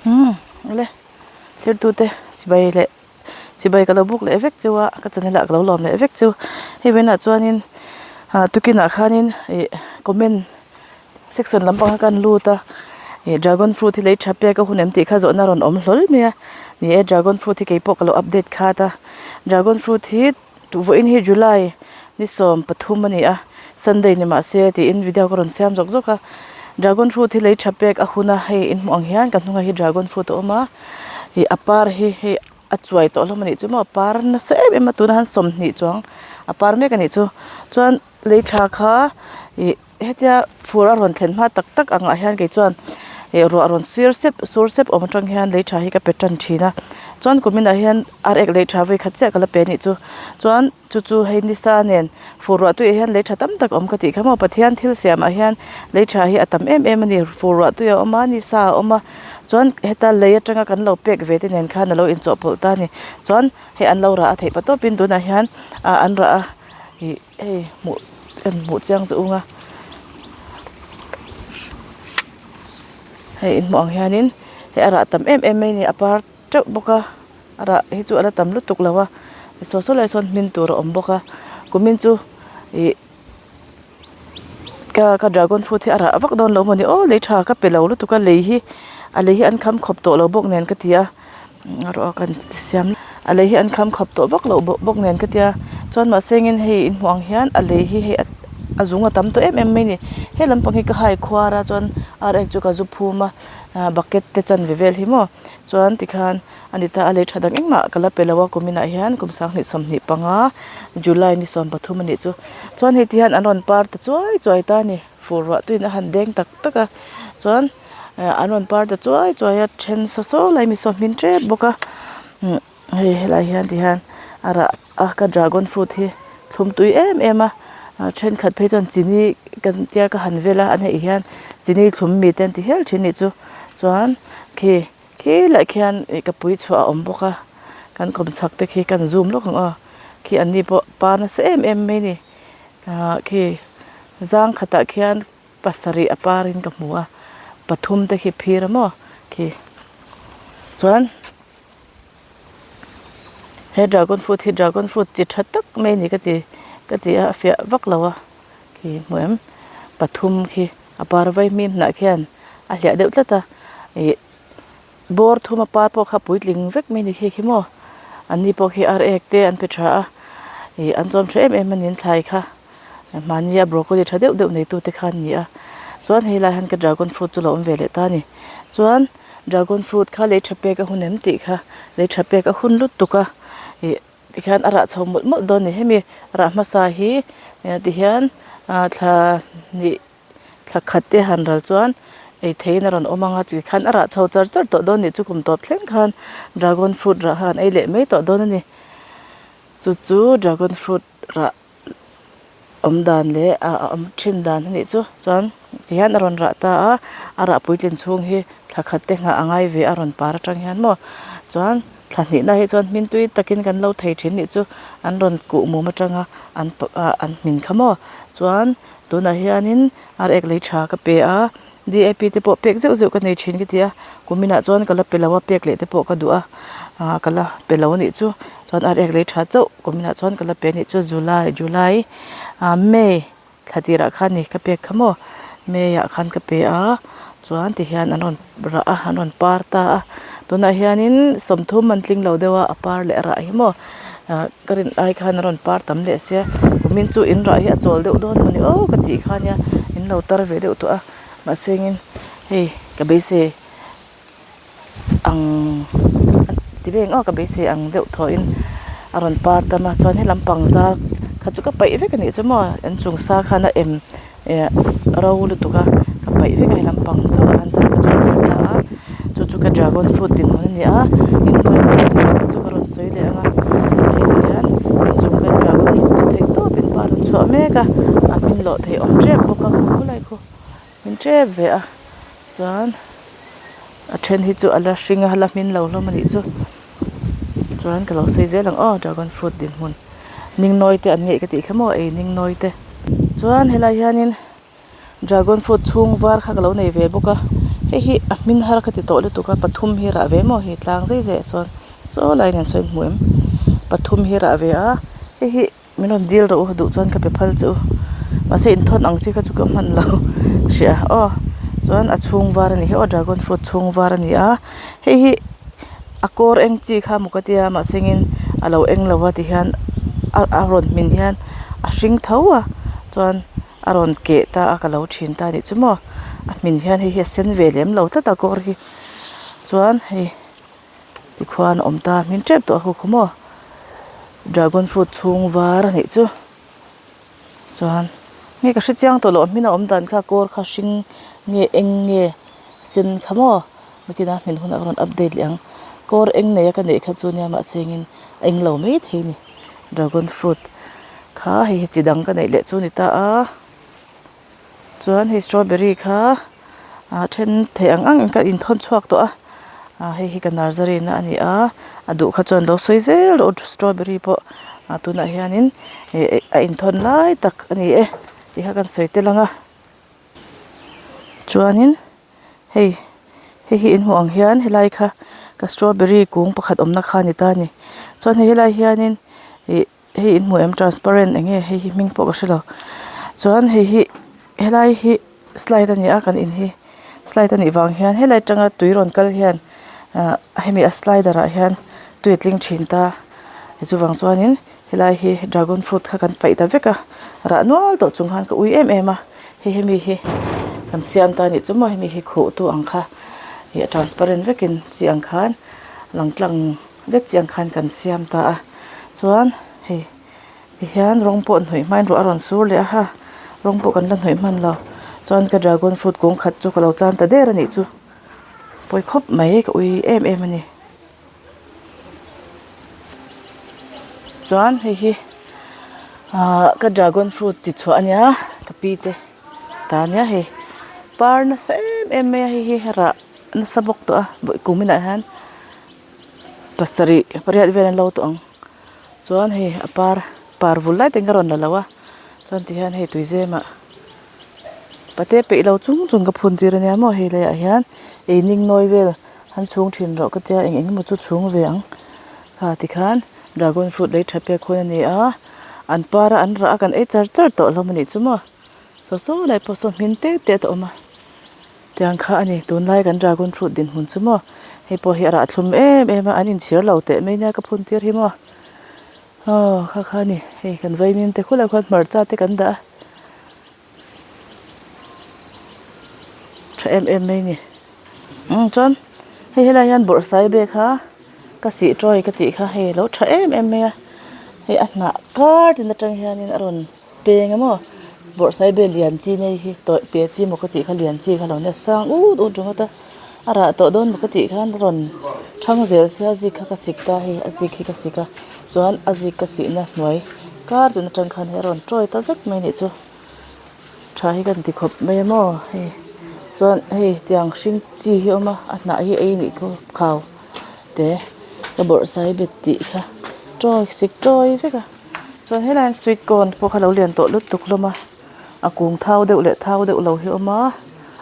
Umm awle thirtute chibai leh chibai ka lo buk leh vek chu a ka channel ah ka lo lawm leh vek chu hei vawiinah chuanin ah tukin ah khanin ih comment section lampang kha kan lut a ih dragon fruit hi lei tha pek a hun em tih kha zawhna a rawn awm hlawl mai a ni e dragon fruit hi keipawh ka lo update khat a dragon fruit hi. Vawiin hi July ni 13 a ni a, Sunday ni mahse tiin video ka rawn siam zawk zawk a, dragon fruit hi lei tha pek a hun a, hei in hmuh ang hian ka hnungah hi dragon fruit a awm a, ih a par hi hei a chuai tawh hlawm a nih chu maw a par nasa em em a tunah hian 20 chuang a par mek a nih chu, chuan lei tha kha ih. Hetia fur a rawn thlen hma tak tak angah hian kei chuan ih ruah rawn sir sep sur sep awm atang hian lei tha hi ka pe tan thin a chuan kuminah hian ar ek lei tha vawikhat chiah ka la pe anih chu chuan chu chu hei nisa nen fur ruah tuiah hian lei tha tam tak a awm ka tih kha maw Pathian thil siamah hian lei tha hi a tam em em a ni fur ruah tuiah a awm a nisa a awm a chuan heta lei atanga kan lo pek ve te nen khan a lo inchawhpawlh ta a ni chuan hei an lo rah a theih pa tawpin tunah hian ah an rah a ih. Hei hmuh en hmuh chiang chu ung a hei inhmuh ang hianin hei a rah tam em em mai a ni a par teuh bawk a a rah hi chu a la tam lutuk lo a saw saw lai sawn hmin tur a awm bawk a kumin chu ih ka ka dragon fruit hi a rah vak dawn lo mawni aw lei tha ka pe lo lutuk a lei hi a lei hi an kham khawp tawh lo bawk nen ka ti a. Erawh kan siam a lei hi an kham khawp tawh vak loh bawk nen ka tia chuan mahse engin hei inhmuh ang hian a lei hi hei a zung a tam tawh em em mai a ni he lampang hi ka hai khuar a chuan ar ek chu ka zu phum a ah bucket te chanve vel hi maw chuan tikhan a ni ta a lei tha dang engmah ka la pe lo a kum inah hian kum 2025 July ni 13 a nih chu chuan hei ti hian an rawn par ta chuai chuai ta a ni fur ruah tuiin a han deng tak tak a chuan. An rawn par ta chuai chuai a then saw saw lai mi saw hmin tep bawk a umm hei helai hian ti hian a rah a ka dragon fruit hi thlum tui em em a thenkhat phei chuan chini kan tia ka han vel a an hei hian chini thlum mi te an ti hial thin anih chu chuan khi khi lah khian ih ka pui chhuah a awm bawk a kan kawm chhak te khi kan zoom lawk ang aw khi an ni pawh par nasa em em mai a ni ah khi zang khatah khian. Pasarih a parin ka hmu a, pathum te khi phir a maw khi chuan he dragon fruit hi dragon fruit chi tha tak mai a ni ka ti ka ti a a fiah vak lo a khi hmu em pathum khi a par vaimim hnah khian a hliah deuh tlat a ih bawr thum a par pawh kha puitling vek mai a ni khi khi maw an ni pawh khi ar ek te an pe tha a ih an chawm tha em em a ni an thlai kha. Mahni a broccoli tha deuh deuh nei tute kha an ni a chuan hei lai hian ka dragon fruit chu lo awm ve leh ta a ni chuan dragon fruit kha lei tha pek a hun em tih kha lei tha pek a hun lutuk a ih tikhian a rah chho mawlh mawlh dawn a ni hemi rah hmasa hi tihian ah thla hnih thla khat te han ral chuan ei theihin a rawn awm ang a tikhan a rah chho char char tawh dawn a nih chu kum tawp thleng khan dragon fruit rah kha kan ei leh mai tawh dawn a ni chu chu dragon fruit rah. Awm dan leh a awm thin dan a nih chu chuan ti hian a rawn rah ta a a rah puitlin chhung hi thla khat te nghah a ngai ve a rawn par atang hian maw chuan thla hnihna hi chuan hmin tui takin kan lo thei thin nih chu an rawn kuh mum atanga an an hmin kha maw chuan tunah hianin ar ek lei tha ka pe a D_A_P te pawh pek zeuh zeuh ka nei thin ka ti a kuminah chuan ka la pe lo a pek leh te pawh ka duh a ah ka la pe lo a nih chu chuan ar ek lei tha chauh kuminah chuan ka la pe a nih chu July July ah May thla tirah khan a ni ka pek kha maw May ah khan ka pe a chuan ti hian an rawn rah a an rawn par ta a tunah hianin 30 an tling lo deuh a a par leh a rah hi maw ah ka rin ai khan a rawn par tam leh sia kumin chu in rah hi a chawl deuh dawn mawni aw ka tih kha nia in lo tar ve deuh tawh a mahse engin hei ka beisei ang ti vel ang aw ka beisei ang deuh thawhin a rawn par tam a chuan he lampang zar kha chu ka paih vek a nih chu maw an chung sa khan a em eh ro lutuk a ka paih vek a he lampang chauh ah han zar ka chhuah leh ta a chu chu ka dragon fruit dinhmun a ni a inhnuai chu ka rawn sawi leh ang a hei hian inchung ka dragon fruit chu theih tawp in par an chhuah mek a a hmin lawh theih awm tep bawk a khulai khu hmin tep ve a chuan a then hi chu a la hring a la hmin lo hlawm a nih chu chuan ka lo sawi zel ang aw dragon fruit dinhmun ningnawi te an ngeih ka tih kha maw ei ningnawi te chuan helai hianin dragon fruit chhung var kha ka lo nei ve bawk a. Hei hi a hmin har ka ti tawh lutuk a pathum hi rah ve maw hei tlang zai zaiah sawn saw lai nen sawn hmu em pathum hi rah ve a hei hi min rawn dil rawh u duh chuan ka pe phal che u mahse inthawn ang chi kha chu ka hman lo hria aw chuan a chhung var a ni hi aw dragon fruit chhung var a ni a hei hi a kawr eng chi kha maw ka tia mahse engin a lo eng lo a ti hian a rawn hmin hian a hring tho a chuan. A rawn keh ta a ka lo thin ta a nih chu maw a hmin hian hei hi a sen ve lem lo tlat a kawr hi chuan hei tikhuan a awm ta a hmin tep tawh a hu khaw maw dragon fruit chhung var a nih chu chuan nge ka hre chiang tawh loh a hmin a awm dan kha kawr kha hring nge eng nge sen kha maw nakinah hmin hunah ka rawn update leh ang kawr eng nei a ka neih kha chu nia mahse engin a eng lo mai thei a ni. Dragon fruit kha hei hi chi dang ka neih leh chu a ni ta a chuan hei strawberry kha ah then theih ang ang in ka inthawn chhuak tawh a ah hei hi ka nursery na a ni a a duh kha chuan lo sawi zel rawh u strawberry pawh ah tunah hianin ih a inthawn lai tak a ni e tih kha kan sawi tel ang a chuanin. Hei hei hi in hmuh ang hian helai kha ka strawberry kung pakhat awmna kha a ni ta a ni chuan hei helai hianin ih hei in hmuh em transparent eng nge hei hi hming pawh ka hrelo chuan hei hi helai hi slide a ni a kan in hi slide a nih vang hian helai atanga tui rawn kal hian ah hemi a slider ah hian tui a tling thin ta chuvang chuanin. Helai hi dragon fruit kha kan paih ta vek a rah nual tawh chung khan ka ui em em a hei hemi hi kan siam ta anih chu maw hemi hi khuh tu ang kha ih a transparent vekin chi ang khan lang tlang vek chi ang khan kan siam ta a chuan hei tihian rawng pawh hnawih hmain ruah a rawn sur leh a ha rawng pawh kan la hnawih hman lo chuan ka dragon fruit kung khat chu ka lo chan ta der anih chu pawi khawp mai ka ui em em a ni. Chuan hei hi ahh ka dragon fruit chi chhuah a nia ka pi te ta nia hei par nasa em em mai a hei hi rah nasa bawk tawh a vawi kum inah hian pasarih pariat vel an lo tawh ang chuan hei a par par vul lai te in ka rawn la lo a chuan ti hian hei tuizem ah pate peih lo chung chung ka phun tir a nia maw hei leiah hian ei ning nawi vel. Han chhung thin rawh ka tia eng eng emaw chu chhung ve ang kha tikhan dragon fruit lei tha pek hun a ni a an par a an rah a kan ei char char tawh hlawm a nih chu maw saw saw lai pawh saw hmin te te a awm a tiang kha a ni tunlai kan dragon fruit dinhmun chu maw hei pawh hi a rah thlum em em a an inchhir lo teh mai nia ka phun tir hi maw aw kha kha a ni hei kan vaimim te khulai khuan hmarcha te kan dah a. Tha em em mai a ni umm chuan hei helai hian bawrhsai bag kha ka sih tawi ka tih kha hei alo tha em em mai a hei a hnah kar tin atang hianin a rawn peng a maw bawrhsai bag lian chi nei hi tawih te chi maw ka tih kha lian chi kha alo nia sang ut ut ringawt a a rah tawh dawn maw ka tih khan a rawn thang zel sia a zik kha ka sik ta hei a zik hi ka sik a chuan a zik ka sihna hnuai kar tin atang khan hei a rawn tawi ta vek mai a nih chu. Tha hi kan ti khawp mai a maw hei chuan hei tiang hring chi hi a awm a a hnah hi ei nih khu khau te ka bawrhsai bet tih kha tawi sik tawi vek a chuan helai ah sweet corn pawh kha lo lian tawh lutuk hlawm a a kung thau deuh leh thau deuh lo hi a awm a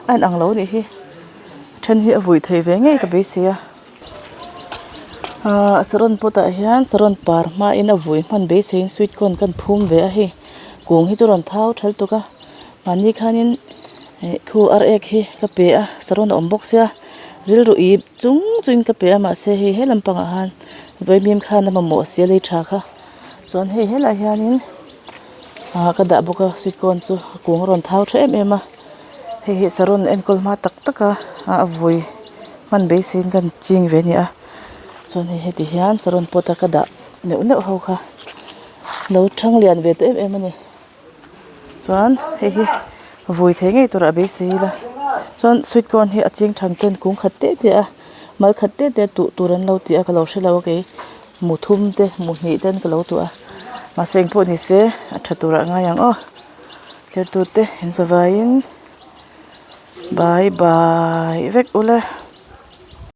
a inang lo anih hi a then hi a vui thei ve ngei ka beisei a ahh saron pot ah hian saron par hmain a vui hman beiseiin sweet corn kan phum ve a hei. Kung hi chu rawn thau thal tuk a mahni khanin ih khu ar ek hi ka pe a saron a awm bawk sia rilru ip chung chungin ka pe a mahse hei he lampangah han vaimim khan a mamawh sia lei tha kha chuan hei helaiah hianin ah ka dah bawk a sweet corn chu a kung a rawn thau tha em em a hei hi saron enkawl hma tak tak a a vui hman beiseiin kan ching ve a ni a chuan hei heti hian saron pot a ka dah neuh neuh ho kha. Lo thang lian ve ta em em a ni chuan hei hi vui thei ngei turah beisei ila chuan sweet corn hi a ching than ten kung khat te te a mal khat te te tuh tur an lo ti a ka lo hre lo a kei mu thum te mu hnih ten ka lo tuh a mahse engpawh ni se a tha turah a ngai ang aw thlir tute in zavaiin bye bye vek ula.